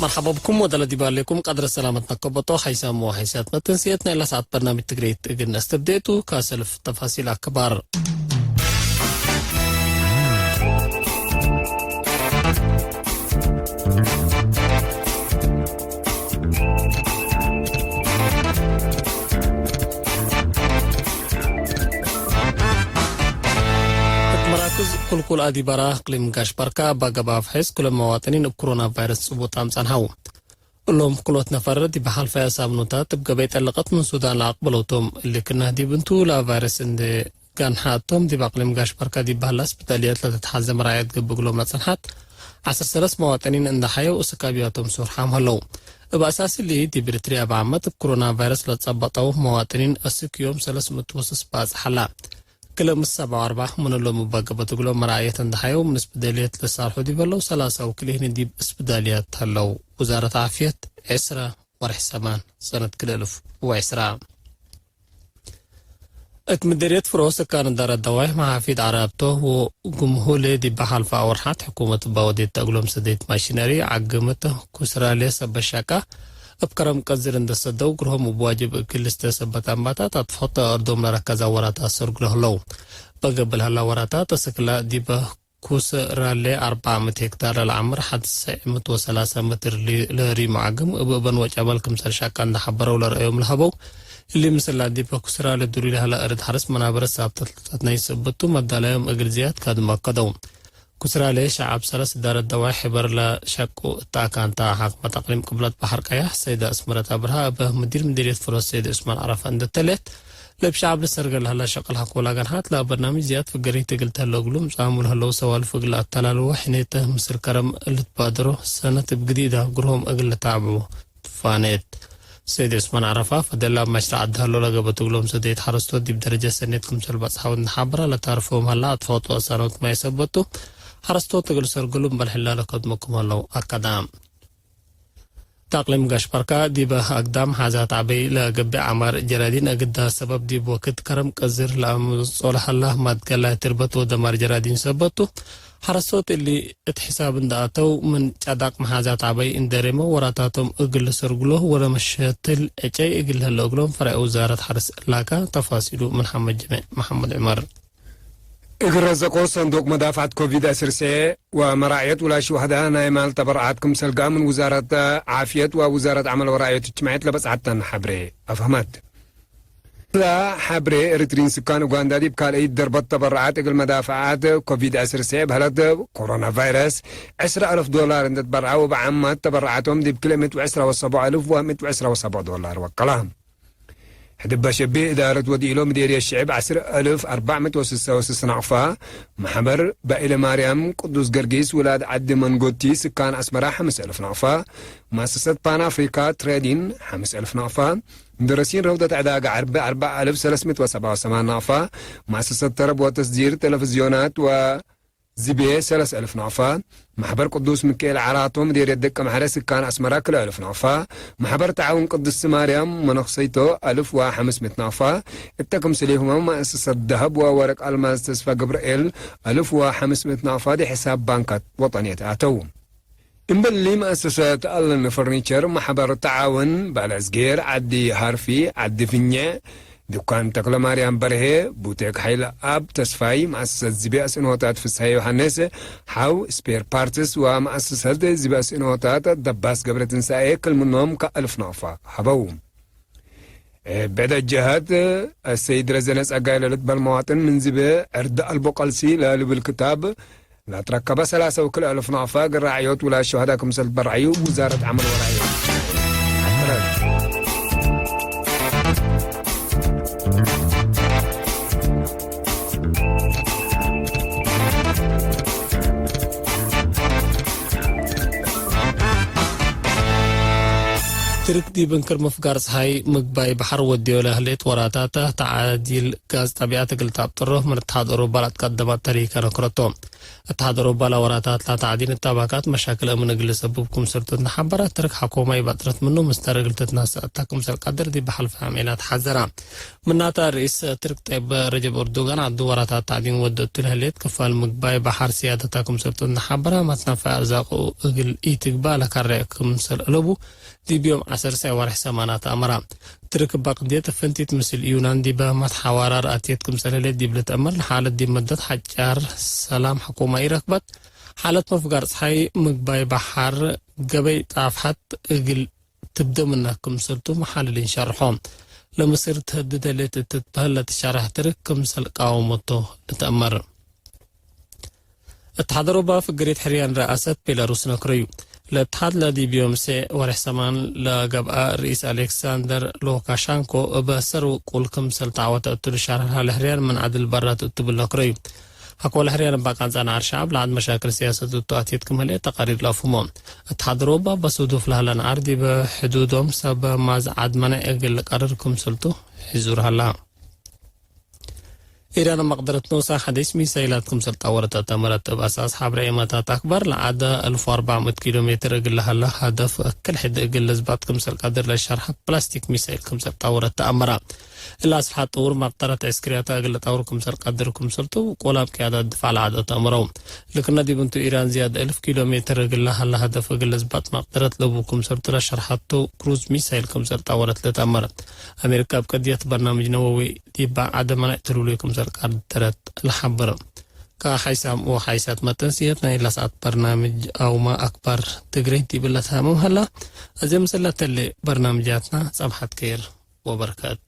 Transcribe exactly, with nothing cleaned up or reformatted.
መርሐባ ብኩም ወደለ ዲብ ሌኩም ቀድረ ሰላመትነ ከበጦ ሓይሳም ወሓይሳት መተንስየትነ እለ ሰዓት በርናምጅ ትግርይት እግል ነስተብዴቱ ካሰልፍ ተፋሲል አክባር። እት መራክዝ ኩልኩል አዲበራ እቅሊም ጋሽ ባርካ፣ እባ ገብአ አፍሐይስ፣ ኩሎም መዋጥኒን እብ ክሮና ቫይረስ ጽቡጣም ጸንሐው። እሎም ክሎት ነፈር ዲብ ሐልፈየ ሳምኑታት እብ ገበይ ጠለቀት ምን ሱዳን ለአቅበለው ቶም። እሊ ክና ዲብ እንቱ ለቫይረስ እንዴ ጋንሐ እቶም፣ ዲብ አቅሊም ጋሽ ባርካ ዲብ በህላ ስፒታልየት ለትትሐዜ መራየት ገብእ እግሎም ለጸንሐት ዐስር ሰለስ መዋጥኒን እንዴ ሐየው፣ እስካብያቶም ሱር ሓም ሀለው። እብ አሳስ እሊ፣ ዲብ ኤሪትርያ እብ ዓመት እብ ክሮና ቫይረስ ለጸበጠው መዋጥኒን እስክ ዮም ሰለስ ምእት ወስስ ባጽሕ ሀላ። ክልኤ ምእት ሰብዓ ወአርበዕ ምን እሎም እባ ገብአት እግሎም መራየት እንዴ ሐየው፣ ምን ስፒታልየት ለሳርሑ ዲብ ሀለው ሰላሳ ወክልኤ ህኒ ዲብ ስፒታልየት ሀለው። ውዛረት ዓፍየት፣ ዕስረ ወርሕ ሰማን ሰነት ክልኤ እልፍ ወዕስራ። እት ምድርየት ፍሮ ስካን እዳረት ደዋይ መሓፊድ ዐራብቶ ወግምሁሌ ዲበ ሐልፈ አወርሓት ሕኩመት እባ ወዴት እግሎም ሰደይት ማሽነሪ ዐግምት ኩስራሌ ሰበት ሻቃ እብ ከረም ቀዝር እንዴ ሰደው ግርሆም እብ ዋጅብ እግል ልስተ ሰበት አምባታት አጥፍሖተ አርዶም ለረከዛ ወራታት ሰርጉ ለህለው። በገብእ ለሀላ ወራታት አስክላ ዲበ ኩስራሌ አርበዕ ምእት ሄክታር ለለዐምር ሐድ ሰዕ ምእት ወሰላሰ ምትር ሊ-፣ ለሪም ዐግም እብ እበን ወጨበል ክምሰል ሻቃ እንዴ ሐበረው ለረአዮም ለሀበው። እሊ ምስላ ዲብ ኩስራሌ ዱሪ ለሀለ እርድ ሐርስ መናበረት ሳብተት ለተትነይ ሰበቱ መዳላዮም እግል ዝያድ ካድም አከደው። ኩስራሌ ሸዐብ ሰለስ እዳረት ደዋይ ሕበር ለሸቁ እት አካንታ ሐክመት አቅሊም ቅብለት በሐር ቀያሕ ሰይደ አስመረት አብርሃ እበ ሙዲር ምዲርየት ፍሮስ ሰይድ ዑስማን ዐረፋ እንዴ ተሌት፣ ለእብ ሸዐብ ልሰርገ ለሀላ ሸቅል ሐቆ ለአገንሐት ለበርናምጅ ዝያድ ፍገሪት እግል ተህለ እግሉ ምጽአሙ ለህለው ሰዋልፍ እግል አተላልዎ ሕኔተ ምስል ከረም ልትባደሮ ሰነት እብ ግዲዳ ግርሆም እግል ልታብዑ ትፋኔት። ሰይድ ዑስማን ዐረፋ ፈደላ እብ መሽረዕ አድሀሎ ለገብአት እግሎም ሰደይት ሐረስቶት ዲብ ደረጀት ሰኔት ክምሰል በጽሐው እንዴ ሐበረ ለታርፎም ሀላ አጥፍሖት ወአሳኖት ማይ ሰበቱ ሐረስቶት እግል ሰርግሉ እምበል ሕላለ ከድሞ ክም ሀለው አከደ። እት አቅሊም ጋሽ ባርካ ዲበ አግዳም ሓዛት ዐበይ ለገብእ ዐማር ጀራዲን አግዳ ሰበብ ዲብ ወክድ ከረም ቀዝር ለአምጾ ለሀላ ማትገላይ ትርበት ወደማር ጀራዲን ሰበት ቱ። ሐረስቶት እሊ እት ሕሳብ እንዴ አተው ምን ጨዳቅ መሓዛት ዐበይ እንዴ ሬመው ወራታቶም እግል ልሰርጉሎ ወለመሸትል ዕጨይ እግል ለህለ እግሎም ፈረዕ ውዛረት ሐርስ እላካ። ተፋሲሉ ምን ሐመድ ጀሜዕ መሐመድ ዑመር። እግል ረዘቆ ሰንዱቅ መዳፍዐት ኮቪድ ዐስር ሴዕ ወመራዕየት ውላድ ሽዋህዳ ናይ ማል ተበረዓት ክምሰል ገአ ምን ውዛረት ዓፍየት ወውዛረት ዐመል ወራዕየት እጅትማዕየት ለበጽሐተን ሐብሬ አፍሀመት። እላ ሐብሬ ኤሪትሪን ስካን ኡጋንዳ ዲብ ካልአይት ደርበት ተበረዓት እግል መዳፍዐት ኮቪድ ዐስር ሴዕ በህለት ኮሮና ቫይረስ ዐስር አልፍ ዶላር እንዴ ትበረዐ ወበዓማት ተበረዓቶም ዲብ ክልኤ ምእት ወዐስራ ወሰቦዕ አልፍ ወምእት ወዐስራ ወሰቦዕ ዶላር ወቀላ። ሕድበ ሸቤ እዳረት ወድኢሎ ምዴርየት ሽዕብ ዐስር አልፍ አርበዕ ምእት ወስሳ ወስስ ናቅፋ፣ መሕበር ባኢለ ማርያም ቅዱስ ገርጊስ ውላድ ዐዲ መንጎቲ ስካን አስመራ ሐምስ አልፍ ናቅፋ፣ መአሰሰት ፓን አፍሪካ ትሬዲን ሐምስ አልፍ ናቅፋ፣ ሙደረሲን ረውደት ዕዳጋ ዐርቢ አርበዕ አልፍ ሰለስ ምእት ወሰብዓ ወሰማን ናቅፋ፣ መአሰሰት ተረብ ወተስጂር ቴሌፍዝዮናት ወ ዝቤ ሰለስ አልፍ ናቅፋ፣ ማሕበር ቅዱስ ሚካኤል ዓራቶም ዴርየት ደቀ ማሕረ ስካን አስመራ ክልኤ አልፍ ናቅፋ፣ ማሕበር ተዓውን ቅድስት ማርያም መነኽሰይቶ አልፍ ወሐምስ ምእት ናቅፋ፣ እተ ክምስሌሁመ መአሰሰት ደሀብ ወወርቅ አልማዝ ተስፋ ገብርኤል አልፍ ወሐምስ ምእት ናቅፋ ዲብ ሕሳብ ባንካት ወጠንየት አተው። እምበሊ መአሰሰት አለን ፈርኒቸር፣ ማሕበር ተዓውን፣ ባለዕዝጌር፣ ዐዲ ሀርፊ፣ ዐዲ ፍኘዕ፣ ዱካን ተክለማርያም በርሄ፣ ቡቴክ ሐይለኣብ ተስፋይ፣ መአሰሰት ዝቤ አስእኖታት ፍስሐ ዮሐንስ፣ ሐው ስፔር ፓርትስ ወመአሰሰት ዝቤ አስእኖታት ደባስ ገብረትንሳኤ ክል ምኖም ከአልፍ ናቅፋ ሀበው። እብ ብዕደ ጀሀት፣ አሰይድ ረዘነ ጸጋይ ለልትበል መዋጥን ምን ዝቤ ዕርድ አልቦ ቀልሲ ለልብል ክታብ፣ ለትረከበ ሰላሰ ወክልኤ አልፍ ናቅፋ እግል ራዕዮት ውላድ ሸሃዳ ክምሰል ትበረዐዩ ውዛረት ዐመል ወራዕዮት ሐበረት። ትርክ ዲብ እንክር ምፍጋር ጸሓይ ምግባይ በሐር ወድዮ ለህሌት ወራታተ ተዓዲል ጋዝ ጠቢዐት እግል ተአብጥሮ ምን እትሓድ አውሮፓ ለአትቀደመት ተሪከ ነክረቶ። እት ሐደር ኦባላ ወራታት ላተዓዲን እት አባካት መሻክል አምን እግል ልሰብብ ክምሰልቱ እት ነሐበረ፣ ትርክ ሐኮማይ ባጥረት ምኑ ምስዳር እግል ትትነሰእ እተ ክምሰል ቀድር ዲብ ሐልፈ አሜላት ሐዘራ። ምናተ፣ ርኢስ ትርክ ጠይብ ረጀብ እርዶጋን ዐዱ ወራታት ተዕዲን ወደ እቱ ለህሌት ክፋል ምግባይ በሐር ስያደታ ክምሰልቱ እት ነሐበረ፣ መትነፈዕ አርዛቁ እግል ኢትግባእ ለከሬ ክምሰል አለቡ፣ ዲብ ዮም ዐሰርሳይ ወርሕ ሰማናት አመራ። ትርክ እበ ቅድየት ፍንቲት ምስል ዩናን ዲበ መትሐዋራር አትየት ክምሰል ህሌት ዲብ ልትአመር፣ ለሓለት ዲብ መደት ሐጫር ሰላም ሕኩመ ኢረክበት፣ ሓለት መፍጋር ጸሓይ ምግባይ በሐር ገበይ ጣፍሐት እግል ትብደ ምነ ክምሰልቱ መሓልሊን ሸርሖ። ለምስር ተህድድ ህሌት እት ትትበህል ለትሸረሕ ትርክ ክምሰል ቃወመቶ ልትአመር። እትሓድ አውሮፓ ፍግሪት ሕርያን ረአሰት ቤላሩስ ነክረዩ። ለእትሓድ ለዲብ ዮም ሴዕ ወሬሕ ሰማን ለገብአ ርኢስ አሌክሳንደር ሉካሻንኮ እበ ሰር ውቁል ክምሰል ተዐወተ እቱ ልሻርሕ ሀለ ሕርያን ምን ዐድል በራት እቱ እብል ነክረዩ። ሐቆለ ሕርያን እበ ቃንጻ ነዓር ሸዐብ ለዐድ መሻክል ስያሰት እቱ አትየት ክም ህሌት ተቃሪር ለአፍህሞ። እትሓድ አውሮፓ በሱዱፍ ለሀለ ነዓር ዲበ ሕዱዶም ሰብ ማዝ ዐድ መነዕ እግል ልቀርር ክምሰልቱ ሕዙር ሀላ። ኢራን መቅደረት ኖሳ ሐዲስ ሚሳይላት ክምሰል ጣወረት አተመረት። እብ አሳስ ሐብሬ እመታት አክበር ለዐደ አልፍ ወአርበዕ ምእት ኪሎ ሜትር እግል ለሀለ ሀደፍ እክል ሕድ እግል ልዝባጥ ክምሰል ቀድር ለሸርሐ ፕላስቲክ ሚሳይል ክምሰል ጣወረት ተአመረ። እለ አስልሐት ጥውር መቅደረት ዕስክርያተ እግል ለጣውር ክምሰል ቀድር ክምሰልቱ ቆላም ቅያደት ድፋዕ ለዐደ ተአምረው። ልክነ ዲብ እንቱ ኢራን ዝያድ አልፍ ኪሎ ሜትር እግል ለሀለ ሀደፍ እግል ልዝባጥ መቅደረት ለቡ ክምሰልቱ ለሸርሐቱ ክሩዝ ሚሳይል ክምሰል ጣወረት ለተአመረ። አሜሪካ እብ ቅድየት በርናምጅ ነወዊ ዲበ ዐደ መነዕ ትሉሉይ ክምሰል ቀድረት ለሐብር። ከሐይሳም ወሐይሳት መተንስየት ናይ ለሰዓት በርናምጅ አውመ አክባር ትግሬ ዲብለ ተማም ሀላ። አዜ ምስል ለተሌ በርናምጃትና ጸብሐት ኬር ወበርከት።